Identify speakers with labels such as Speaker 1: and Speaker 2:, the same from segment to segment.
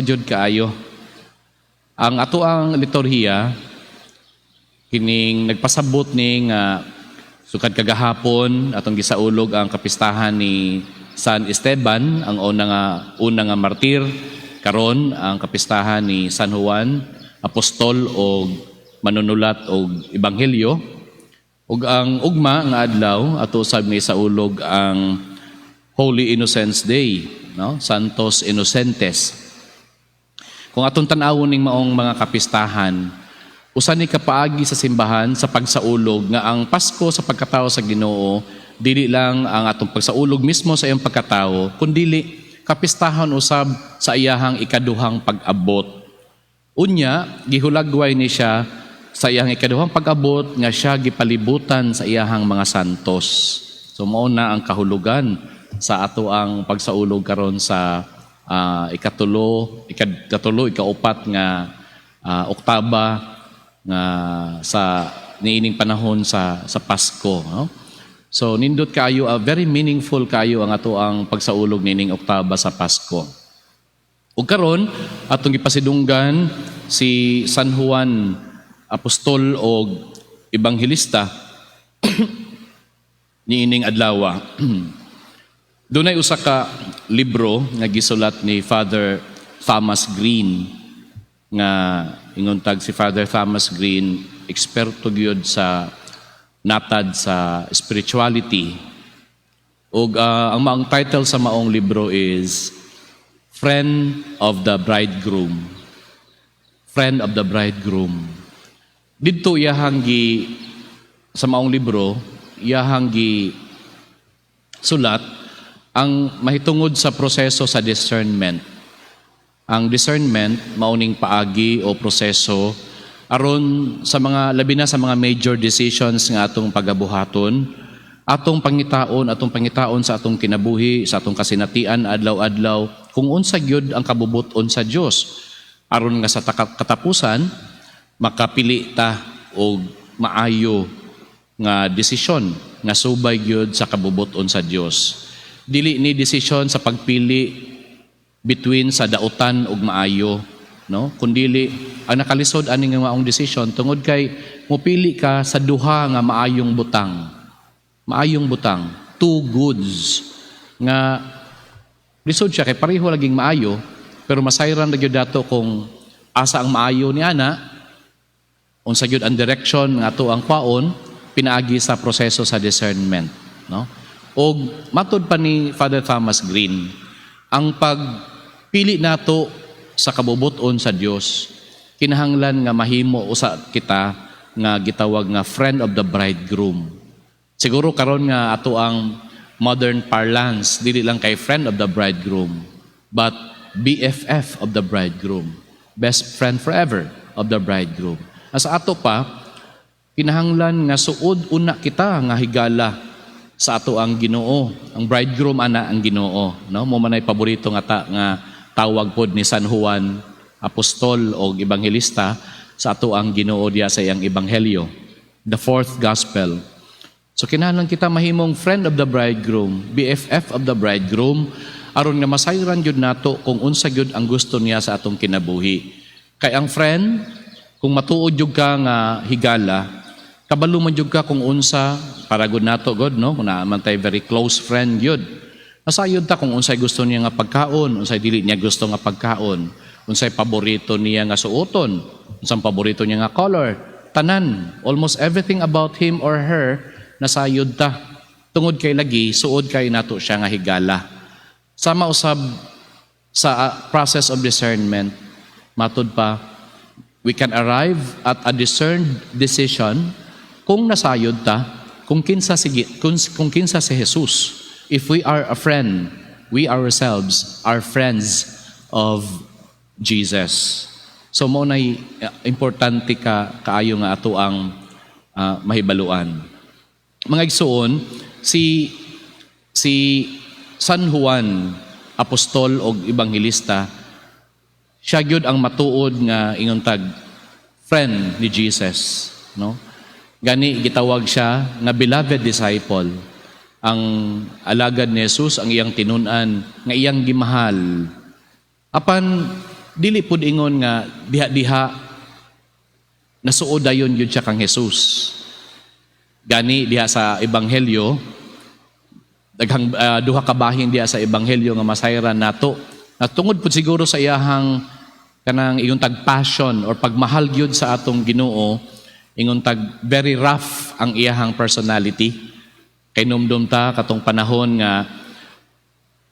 Speaker 1: Jud kaayo. Ang ato ang liturhiya kining nagpasabot ni nga sukad kagahapon atong gisaulog ang kapistahan ni San Esteban, ang una nga martir. Karon ang kapistahan ni San Juan, apostol og manunulat og ebanghelyo, ug ang ugma nga adlaw ato sab nga isaulog ang Holy Innocents Day, no? Santos Inocentes. Kung atong tan-awon ning maong mga kapistahan, usa ni kapaagi sa simbahan sa pagsaulog nga ang Pasko sa pagkatao sa Ginoo dili lang ang atong pagsaulog mismo sa iyang pagkatao, kundili kapistahan usab sa iyahang ikaduhang pag-abot. Unya, gihulagway ni siya sa iyang ikaduhang pag-abot nga siya gipalibutan sa iyahang mga santos. So mao na ang kahulugan sa ato ang pagsaulog karon sa ikatulo, ikaupat nga oktaba nga sa niining panahon sa Pasko, no? So nindot kaayo, very meaningful kaayo ang ato ang pagsaulog niining oktaba sa Pasko. Ug karon atong gipasidunggan si San Juan, apostol og ebanghelista, niining adlaw. Dunay usa ka libro nga gisulat ni Father Thomas Green, nga ingon tag si Father Thomas Green eksperto gyud sa natad sa spirituality. Ug ang maong title sa maong libro is Friend of the Bridegroom. Friend of the Bridegroom. Didto iyahang gi sa maong libro, iyahang gi sulat ang mahitungod sa proseso sa discernment. Ang discernment mao ning paagi o proseso aron sa mga, labi na sa mga major decisions nga atong pagabuhaton, atong pangitaon sa atong kinabuhi, sa atong kasinatian adlaw-adlaw kung unsa gyud ang kabubut-on sa Dios aron nga sa katapusan makapili ta og maayo nga desisyon nga subay gyud sa kabubut-on sa Dios. Dili ni desisyon sa pagpili between sa dautan ug maayo, no, kundili ang nakalisod ani nga maong desisyon tungod kay mupili ka sa duha nga maayong butang, maayong butang, two goods nga lisod siya kay pareho laging maayo, pero masayran ra gyud dato kung asa ang maayo ni ana, unsa gyud ang direction nga ato ang kwaon pinaagi sa proseso sa discernment, no? Og matod pa ni Father Thomas Green, ang pagpili nato sa kabubut-on sa Dios kinahanglan nga mahimo usa kita nga gitawag nga friend of the bridegroom. Siguro karon nga ato ang modern parlance, dili lang kay friend of the bridegroom but BFF of the bridegroom, best friend forever of the bridegroom. Sa ato pa, kinahanglan nga suod una kita nga higala sa ato ang Ginoo. Ang bridegroom ana ang Ginoo, no? Mao man ay paborito nga ta, nga tawag pod ni San Juan, apostol o ebanghelista, sa ato ang Ginoo diya sa iyang ebanghelyo, the fourth gospel. So kinahanglan kita mahimong friend of the bridegroom, BFF of the bridegroom, aron nga masayran gyud nato kung unsa gyud ang gusto niya sa atong kinabuhi. Kay ang friend, kung matuod gyud ka nga higala, kabalo man jud ka kung unsa para gud nato god, no? Kung naa man tay very close friend gyud, masayod ta kung unsay gusto niya nga pagkaon, unsay dili niya gusto nga pagkaon, unsay paborito niya nga suoton, unsang paborito niya nga color. Tanan, almost everything about him or her nasayod ta tungod kay lagi suod kay nato siya nga higala. Sama usab sa process of discernment, matud pa, we can arrive at a discerned decision kung nasayod ta kung kinsa si Jesus. If we are a friend, we ourselves are friends of Jesus. So mao nay importante ka kaayo nga ato ang mahibaluan. Mga igsuon, si San Juan, apostol og ebanghelista, siya gyud ang matuod nga ingon tag friend ni Jesus, no? Gani gitawag siya nga beloved disciple, ang alagad ni Jesus, ang iyang tinun-an nga iyang gimahal. Apan dili pud ingon nga diha-diha nasuod dayon gyud siya kang Jesus. Gani diha sa Ebanghelyo, daghang duha ka bahin diha sa Ebanghelyo nga masayran nato. Na tungod pud siguro sa iyahang kanang ingon tag passion or pagmahal gyud sa atong Ginoo, ingon tag very rough ang iyahang personality. Kay numdum ta katong panahon nga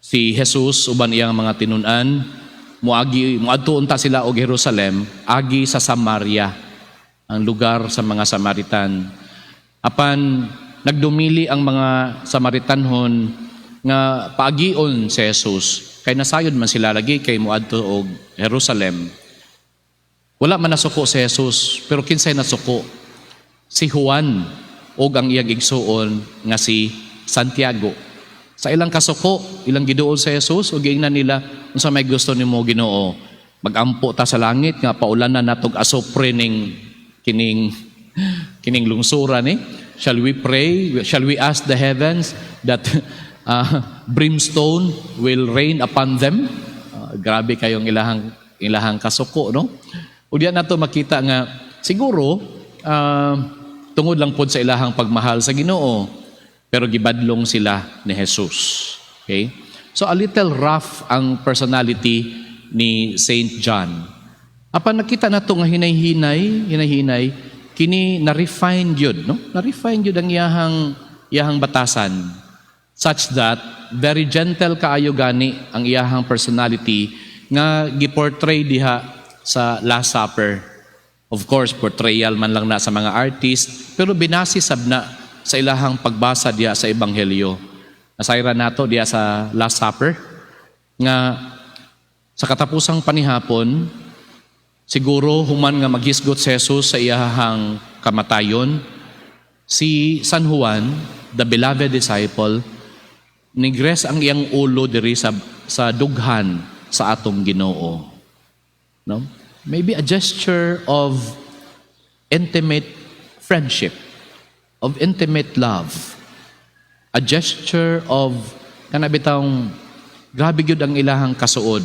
Speaker 1: si Jesus uban iyang mga tinun-an muagi, muadto unta sila og Jerusalem agi sa Samaria, ang lugar sa mga Samaritan. Apan nagdumili ang mga Samaritanhon nga paagion si Jesus kay nasayod man sila lagi kay muadto og Jerusalem. Wala man nasuko si Jesus, pero kinsay nasuko? Si Juan og ang iyang igsuon nga si Santiago. Sa ilang kasuko, ilang giduol sa Jesus ug giingnan nila, "Unsa may gusto nimo, Ginoo? Magampo ta sa langit nga paulanan natog asupre ning kining lungsura ni? Shall we pray? Shall we ask the heavens that brimstone will rain upon them?" Grabe kayong ilahang kasuko, no? Ug diyan nato makita nga siguro tungod lang pod sa ilahang pagmahal sa Ginoo, pero gibadlong sila ni Jesus. Okay? So a little rough ang personality ni Saint John. Apan nakita nato nga hinay-hinay, hinay-hinay kini na-refine gyud, no? Na-refine gyud ang iyahang batasan such that very gentle kaayo gani ang iyahang personality nga giportray diha sa Last Supper. Of course, portrayal man lang na sa mga artist, pero binasi sab na sa ilahang pagbasa diha sa Ebanghelyo. Nasayran nato diha sa Last Supper nga sa katapusang panihapon, siguro human nga maghisgot si Jesus sa iyahang kamatayon, si San Juan, the beloved disciple, nigres ang iyang ulo diri sa dughan sa atong Ginoo. No? Maybe a gesture of intimate friendship, of intimate love. A gesture of kana bitawng grabe gyud ang ilahang kasuod.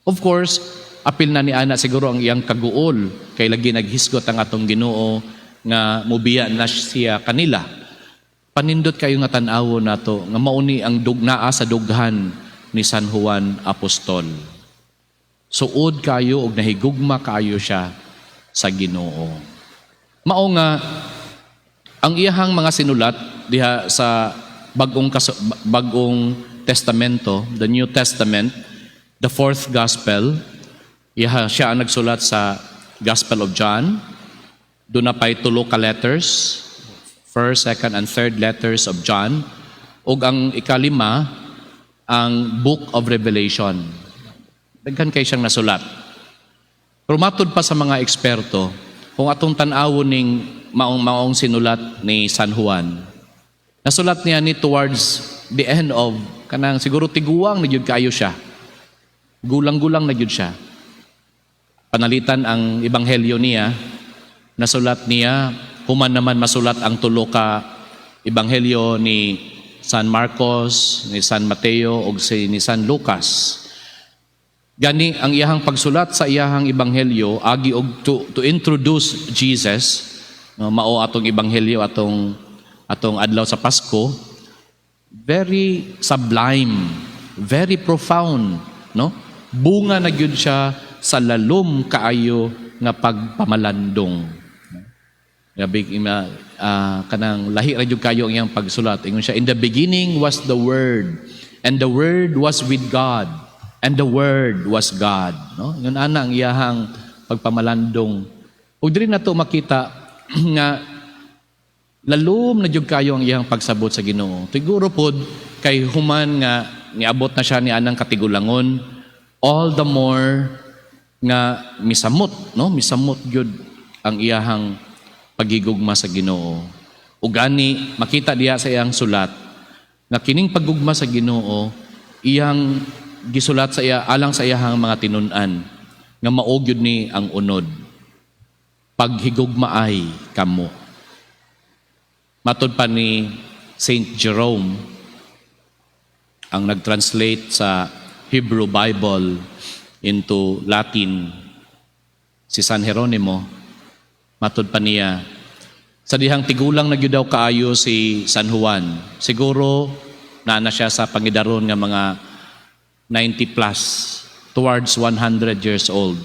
Speaker 1: Of course, apil na ni ana siguro ang iyang kaguol kay lagi naghisgot ang atong Ginoo nga mubiya na siya kanila. Panindot kayo nga tan-awon nato nga mauni ang dugnaa sa dughan ni San Juan Apostol. Suod kayo og nahigugma kayo siya sa Ginoo. Mao nga ang iyahang mga sinulat diha sa Bagong Testamento, the New Testament, the fourth gospel, iha siya ang nagsulat sa Gospel of John. Duna pa'y tulo ka letters, first, second, and third letters of John. Ug ang ikalima, ang Book of Revelation. Daghan kay siyang nasulat. Pero matud pa sa mga eksperto, kung atong tan-awon ning maong-maong sinulat ni San Juan, nasulat niya ni towards the end of kanang siguro tiguang na gyud kaayo siya. Gulang-gulang na gyud siya. Panalitan ang ebanghelyo niya, nasulat niya human naman masulat ang tulo ka ebanghelyo ni San Marcos, ni San Mateo ug si ni San Lucas. Gani ang iyahang pagsulat sa iyahang ebanghelyo agi og to introduce Jesus, no, mao atong ebanghelyo atong adlaw sa Pasko, very sublime, very profound, no? Bunga na gyud siya sa lalom kaayo nga pagpamalandong. Grabe ima kanang lahi ra jud kayo ang iyang pagsulat. Ingon siya, "In the beginning was the Word, and the Word was with God, and the Word was God." No? Ingon ana ang iyahang pagpamalandong. Ug diri nato makita nga lalom na jud kayo ang iyang pagsabot sa Ginoo. Siguro pod kay human nga niabot na siya ni anang katigulangon, all the more nga misamot, no? Misamot gyud ang iyahang pagigugma sa Ginoo. Ug gani makita diha sa iyang sulat nga kining paggugma sa Ginoo iyang gisulat sa iya alang sa iyahang mga tinun-an nga mao gyud ni ang unod. Paghigugmaay kamo. Matod pa ni Saint Jerome, ang nag-translate sa Hebrew Bible into Latin si San Jeronimo. Matud pa niya, sa dihang tigulang na gyud daw kaayo si San Juan, siguro naa na siya sa pangidaron nga mga 90 plus towards 100 years old.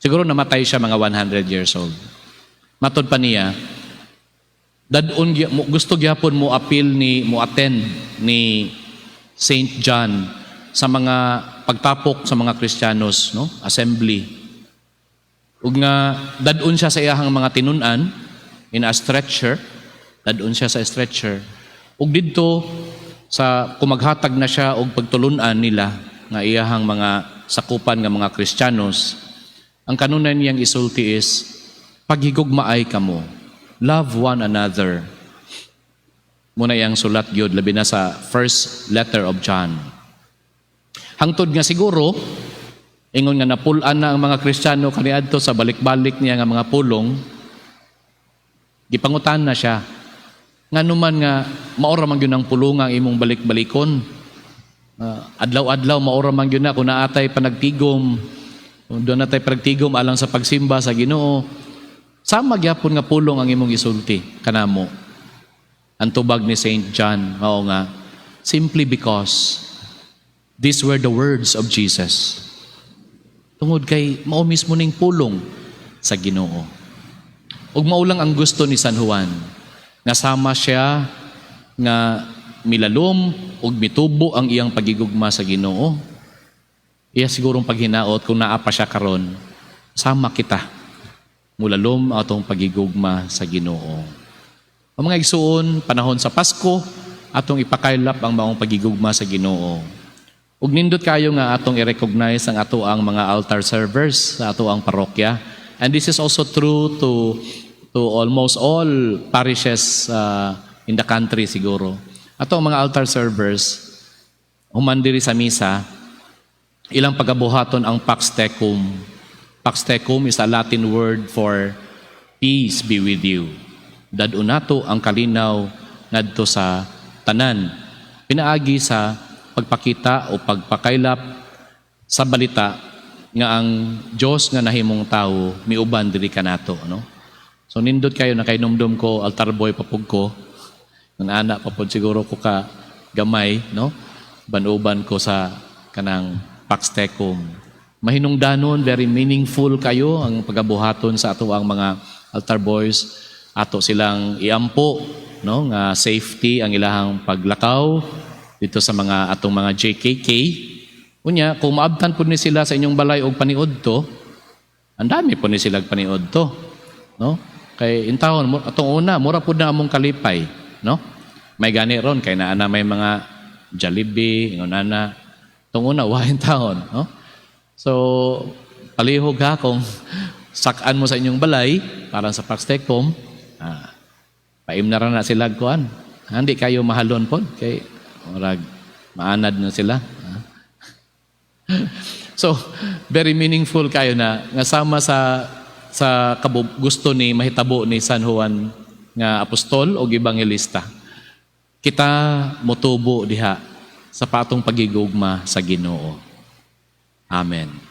Speaker 1: Siguro namatay siya mga 100 years old. Matod pa niya, dad-on gusto gyapon mo apil ni mo attend ni Saint John sa mga pagtapok sa mga Kristiyanos, no, assembly. Ug nga dad-on siya sa iyahang mga tinun-an in a stretcher, dad-on siya sa stretcher. Ug didto sa kumaghatag na siya og pagtulunan nila nga iyahang mga sakupan nga mga Kristiyanos, ang kanunay niyang isulti is, "Paghigugmaay kamo, love one another." Mao na iyang sulat gyud, labi na sa first letter of John. Hangtod nga siguro ingon nga napul-an na ang mga Kristiyano kaniadto sa balik-balik niya nga mga pulong, gipangutan na siya, "Ngano man nga mao ra man gyud ang pulong ang imong balik-balikon? Adlaw-adlaw mao ra man gyud na kung naatay panagtigom, kung duna tay panagtigom alang sa pagsimba sa Ginoo, sama gyapon nga pulong ang imong isulti kanamo." Ang tubag ni Saint John mao nga, "Simply because these were the words of Jesus." Tungod kay mao mismo ning pulong sa Ginoo. Ug mao lang ang gusto ni San Juan nga sama siya nga milalom ug mitubo ang iyang pagigugma sa Ginoo. Iya sigurong paghinaot kung naa pa siya karon, sama kita mulalom atong pagigugma sa Ginoo. Ang mga igsuon, panahon sa Pasko, atong ipakaylap ang maong pagigugma sa Ginoo. Ug nindot kayo nga atong i-recognize ang ato ang mga altar servers sa ato ang parokya. And this is also true to almost all parishes in the country siguro. Ato ang mga altar servers, human diri sa misa, ilang pagabuhaton ang Pax Tecum. Pax Tecum is a Latin word for "peace be with you." Dad-on nato ang kalinaw ngadto sa tanan. Pinaagi sa pagpakita o pagpakaylap sa balita nga ang Dios nga nahimong tao miuban diri kanato, no? So nindot kayo, nakainumdum ko, altar boy pa pud ko. Nang ana pa pud siguro ko ka gamay, no? Uban-uban ko sa kanang Pax Tecum. Mahinungdanon, very meaningful kayo ang pagabuhaton sa ato ang mga altar boys. Ato silang iampo, no, nga safety ang ilahang paglakaw dito sa mga atong mga JKK. Unya, kung maabtan pud ni sila sa inyong balay og paniud to, ang dami pud ni sila paniud to, no? Kay intawon atong una, mura pud na among kalipay, no? May gani ron kay naa na may mga Jollibee, ingon ana. Atong una wa intawon, no? So palihog ha, kung sak-an mo sa inyong balay para sa Pax Tecum, paimna ra na sila kuan. Hindi kayo mahalon pod kay murag maanad na sila. So, very meaningful kayo na nga sama sa gusto ni mahitabo ni San Juan nga apostol o ebanghelista. Kita motubo diha sa patong pagigugma sa Ginoo. Amen.